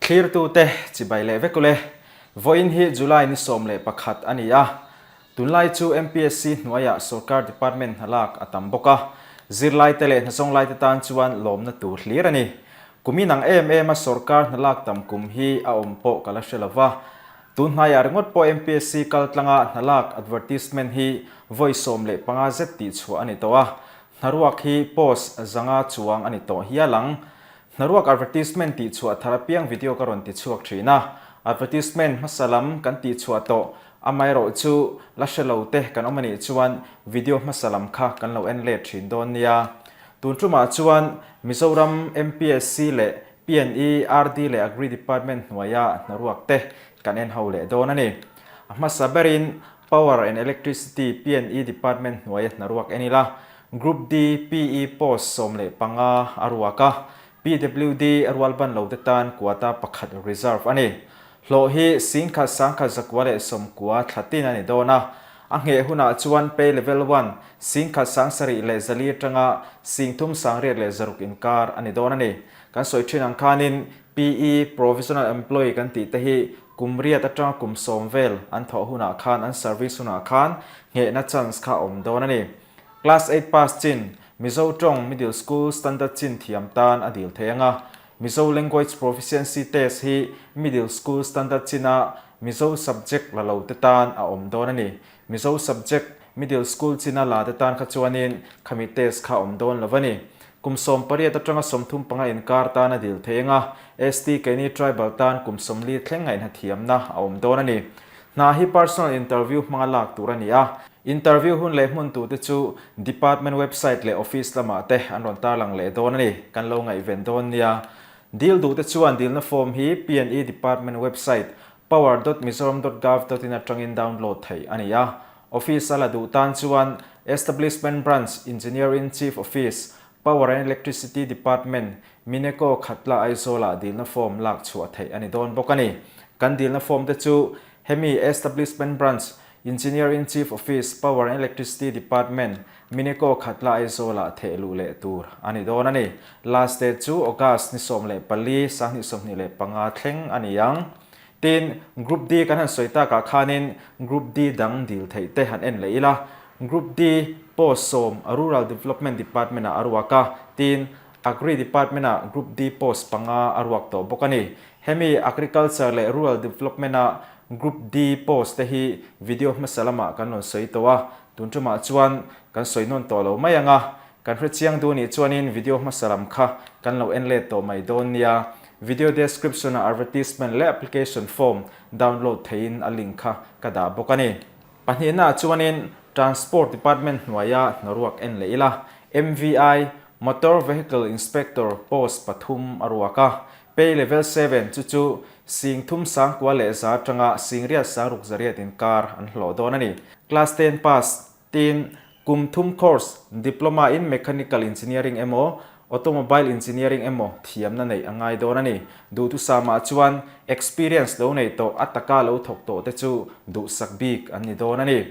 Thlirtute chibai leh vek ule. Vawiin hi July ni 11 a ni a. Tunlai chu MPSC hnuaiah sorkar department hna lak a tam bawk a. Zirlaite leh hnazawnglaite tan chuan lawmna tur hlir a ni. Kum inang em em a sorkar hna lak tam kum hi a awm pawh ka la hre lo va. Tun hnaiah ringawt pawh MPSC kal tlanga hna lak advertisement hi vawi 15 zet tihchhuah a ni tawh a. Hnaruak hi post 500 chuang a ni tawh hial ang. Hnaruak advertisement tihchhuah thar apiang video ka rawn tichhuak thin a, advertisement hmasa lam kan tihchhuah tawh amaherawh chu la hre lo te kan awm anih chuan video hmasa lam kha kan lo en let thin dawn nia. Tun tumah chuan Mizoram MPSC leh PNE, RD leh Agri Department hnuaia hnaruak te kan en ho leh dawn a ni. A hmasa berin Power and Electricity, PNE, Department hnuaia hnaruak en ila, Group D, PE, post 15 a ruak a, PWD rualban lo te tan quota pakhat reserve a ni. Hlawh hi 10,000 190 thla tin a ni dawn a, a ngheh hunah chuan pay level one, 10,000 7,400 atanga 3,600 inkar a ni dawn a ni. Kan sawi thin ang khanin PE, Provisional Employee kan tih te hi kum riat atanga kum 10 vel an thawh hunah khan an service hunah khan nghehna chance kha a awm dawn a ni. Class eight pass chin, Mizo tawng Middle School Standard chin thiam tan a dil thei ang a. Mizo Language Proficiency Test hi Middle School Standard china Mizo subject la lo te tan a awm dawn a ni. Mizo subject Middle School china la te tan kha chuanin khami test kha awm dawn lo a ni. Kum 18 atanga 35 inkar tan a dil thei ang a, ST keini tribal tan kum 40 thleng ngaihna thiamna a awm dawn a ni. Hna hi personal interview hmanga lak tur a ni a. Interview hun leh hmun tute chu Department website leh office lamah te an rawn tarlang leh dawn a ni. Kan lo ngaihven dawn nia. Dil duhte chuan dilna form hi PNE Department website power dot mizoram dot gov dot in atangin download theih a ni a. Office a la duh tan chuan Establishment Branch Engineer-in-Chief Office, Power and Electricity Department, Mineco Khatla Aizawl-ah dilna form lak chhuah theih a ni dawn bawk a ni. Kan dilna form te chu hemi Establishment Branch, Engineer-in-Chief Office, Power and Electricity Department, Mineco Khatla Aizawl-ah theh luh leh tur a ni dawn a ni. Last date chu August ni 14, 2025 thleng a ni ang. Tin, Group D kan han sawi takah khanin Group D dang dil theih te han en leh ila. Group D post 10 Rural Development Department-ah a ruak a, tin, Agri Department-ah Group D post 5 a ruak tawh bawk a ni. Hemi Agriculture leh Rural Development-a Group D post te hi video hmasa lamah kan rawn sawi tawh a, tun tumah chuan kan sawi nawn tawh lo mai ang a. Kan hre chiang duh nih chuanin video hmasa lam kha kan lo en let tawh mai dawn nia. Video description-ah advertisement leh application form download theihin a link kha ka dah bawk a ni. Pahnihnaah chuanin Transport Department hnuaia hnaruak en leh ila, MVI, Motor Vehicle Inspector, post pathum a ruak a. Pay level seven chu chu 39,100 atanga 86,600 inkar an hlawh dawn a ni. Class ten pass Tin, kum thum course, Diploma in Mechanical Engineering emaw, Automobile Engineering emaw thiamna neih a ngai dawn a ni. Duhthusam-ah chuan experience lo nei tawh a taka lo thawk tawh te chu duhsak bik an ni dawn a ni.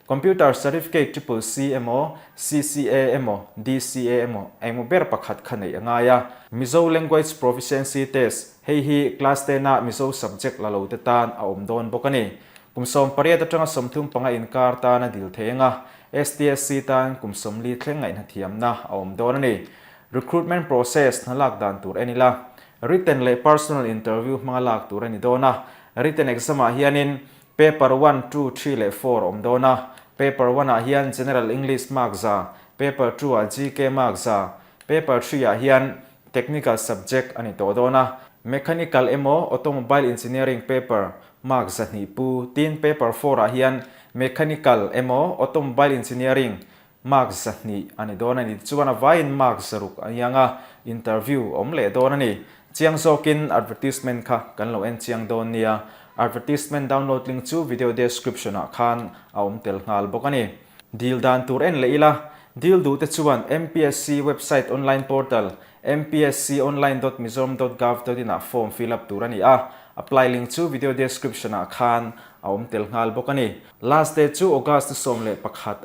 Computer Certificate Triple C emaw, CCA emaw, DCA emaw engmaw ber pakhat kha neih a ngai a. Mizo Language Proficiency Test, hei hi Class ten-a Mizo subject la lo te tan a awm dawn bawk a ni. Kum 18 atanga 35 inkar tan a dil thei ang a, STSC tan kum 40 thleng ngaihna thiamna a awm dawn a ni. Recruitment process hna lak dan tur en ila, written leh personal interview hmanga lak tur a ni dawn a. Written exam ah hianin paper one, two, three leh four a awm dawn a. Paper one ah hian General English mark 100, paper two ah GK mark 100, paper three ah hian Technical subject a ni tawh dawn a, Mechanical emaw Automobile Engineering paper mark 200 pu tin paper four ah hian Mechanical emaw Automobile Engineering mark 200 a ni dawn a ni. Tichuan a vaiin mark 600 a ni ang a, interview a awm leh dawn a ni. Chiang zawkin advertisement kha kan lo en chiang dawn nia. Advertisement download link chu video description ah khan a awm tel nghal bawk a ni. Dil dan tur en leh ila, dil duh te chuan MPSC website online portal mpsconline.mizoram.gov.in ah form fill up tur a ni a, apply link chu video description ah khan a awm tel nghal bawk a ni. Last date chu August ni 11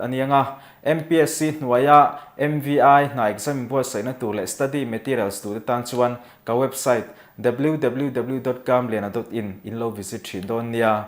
a ni ang a, MPSC hnuaia MVI hna exam inbuatsaihna tur leh study materials duh te tan chuan ka website. www dot kamliana dot in in lo visit thin dawn nia.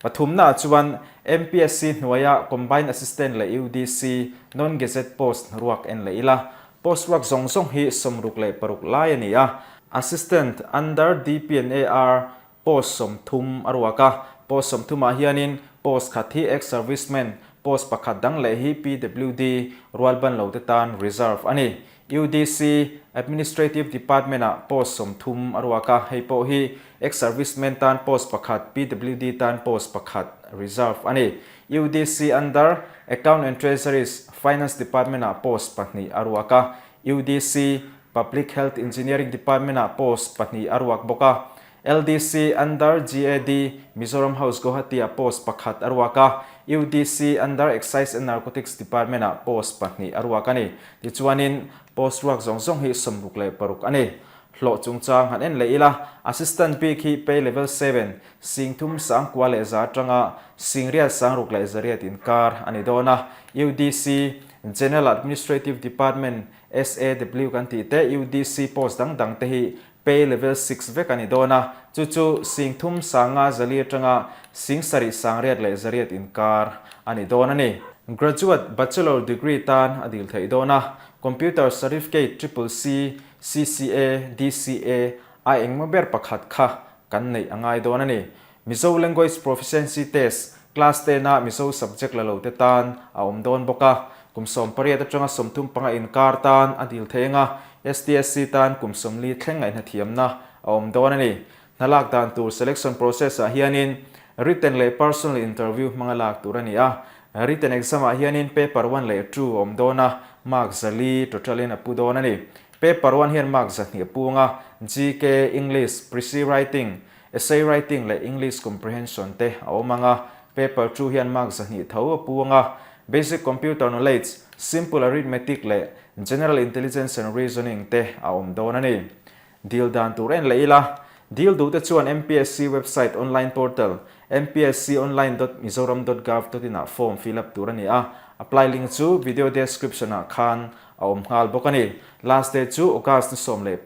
Pathumnaah chuan MPSC hnuaia Combined Assistant leh UDC Non-Gazette post ruak en leh ila. Post ruak zawng zawng hi 66 lai a ni a. Assistant under DP and AR post 30 a ruak a. Post 30 ah hianin post khat hi Ex-Servicemen, post pakhat dang leh hi PWD, rualban lote tan reserve a ni. UDC, Administrative Department ah post 30 a ruak a, hei pawh hi Ex-Servicemen tan post pakhat, PWD tan post pakhat reserve a ni. UDC under Account and Treasuries, Finance Department ah post pahnih a ruak a, UDC, Public Health Engineering Department ah post pahnih a ruak bawk a, LDC under GAD, Mizoram House Guwahati ah post pakhat a ruak a, UDC under Excise and Narcotics Department ah post pahnih a ruak a ni. Tichuanin, post ruak zawng zawng hi 66 a ni. Hlawh chungchang han en leh ila, Assistant bik hi pay level 7, 3100 atanga 6600 inkar a ni dawn a, UDC, General Administrative Department, SAW kan tih te, UDC post dang dang te hi Pay level 6 vek a ni dawn a, chu chu 3504 atanga 7800 inkar a ni dawn a ni. Graduate Bachelor degree tan a dil theih dawn a, Computer Certificate Triple C, CCA, DCA a engmaw ber pakhat kha kan neih a ngai dawn a ni. Mizo Language Proficiency Test, Class 10 a Mizo subject la lo te tan a awm dawn bawk a, kum 18 atanga 35 inkar tan a dil thei anga, STSC tan kum 40 thleng ngaihna thiamna a awm dawn a ni. Hna lak dan tur selection process ah hianin written leh personal interview hmanga lak tur a ni a, written exam ah hianin paper 1 leh 2 a awm dawn a, mark 400 total in a pu dawn a ni. Paper 1 hian mark 200 a pu anga, GK, English, Precis Writing, Essay writing leh English comprehension te a awm ang a, paper 2 hian mark 200 tho a pu ang a, basic computer knowledge, simple arithmetic leh general intelligence and reasoning te a awm dawn a ni. Dil dan tur en leh ila, dil duh te chuan MPSC website online portal mpsconline.mizoram.gov.in ah form fill up tur a ni a, apply link chu video description ah khan a awm nghal bawk a ni. Last date chu August ni 11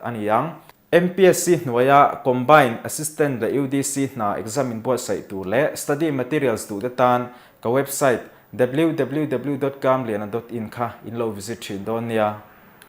a ni ang. MPSC hnuaia Combined Assistant leh UDC hna exam inbuatsaih tur leh study materials duhte tan ka website www dot kamliana dot in kha in lo visit thin dawn nia.